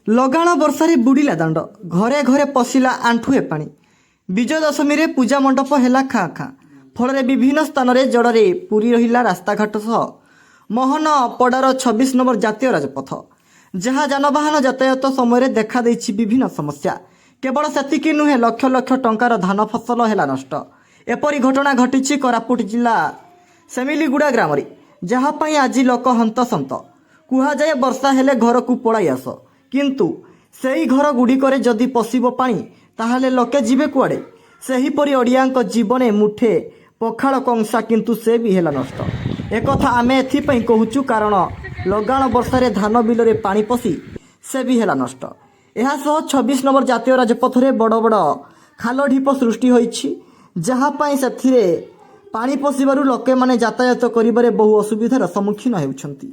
ଲଗାଣ ବର୍ଷାରେ ବୁଡ଼ିଲା ଦାଣ୍ଡ, ଘରେ ଘରେ ପଶିଲା ଆଣ୍ଠୁଏ ପାଣି। ବିଜୟଦଶମୀରେ ପୂଜା ମଣ୍ଡପ ହେଲା ଖାଁ ଖାଁ। ଫଳରେ ବିଭିନ୍ନ ସ୍ଥାନରେ ଜଳରେ ପୂରି ରହିଲା ରାସ୍ତାଘାଟ ସହ ମୋହନପଡ଼ାର 26 ନମ୍ବର ଜାତୀୟ ରାଜପଥ, ଯାହା ଯାନବାହନ ଯାତାୟାତ ସମୟରେ ଦେଖାଦେଇଛି ବିଭିନ୍ନ ସମସ୍ୟା। କେବଳ ସେତିକି ନୁହେଁ, ଲକ୍ଷ ଲକ୍ଷ ଟଙ୍କାର ଧାନ ଫସଲ ହେଲା ନଷ୍ଟ। ଏପରି ଘଟଣା ଘଟିଛି କୋରାପୁଟ ଜିଲ୍ଲା ସେମିଲିଗୁଡ଼ା ଗ୍ରାମରେ, ଯାହା ପାଇଁ ଆଜି ଲୋକ ହନ୍ତସନ୍ତ। କୁହାଯାଏ, ବର୍ଷା ହେଲେ ଘରକୁ ପଳାଇ ଆସ। କିନ୍ତୁ ସେଇ ଘର ଗୁଡ଼ିକରେ ଯଦି ପଶିବ ପାଣି, ତାହେଲେ ଲୋକେ ଯିବେ କୁଆଡ଼େ? ସେହିପରି ଓଡ଼ିଆଙ୍କ ଜୀବନେ ମୁଠେ ପଖାଳ କଂସା, କିନ୍ତୁ ସେ ବି ହେଲା ନଷ୍ଟ। ଏକଥା ଆମେ ଏଥିପାଇଁ କହୁଛୁ, କାରଣ ଲଗାଣ ବର୍ଷାରେ ଧାନ ବିଲରେ ପାଣି ପଶି ସେ ବି ହେଲା ନଷ୍ଟ। ଏହା ସହ 26 ନମ୍ବର ଜାତୀୟ ରାଜପଥରେ ବଡ଼ ବଡ଼ ଖାଲ ଢିପ ସୃଷ୍ଟି ହୋଇଛି, ଯାହା ପାଇଁ ସେଥିରେ ପାଣି ପଶିବାରୁ ଲୋକମାନେ ଯାତାୟାତ କରିବାରେ ବହୁ ଅସୁବିଧାର ସମ୍ମୁଖୀନ ହେଉଛନ୍ତି।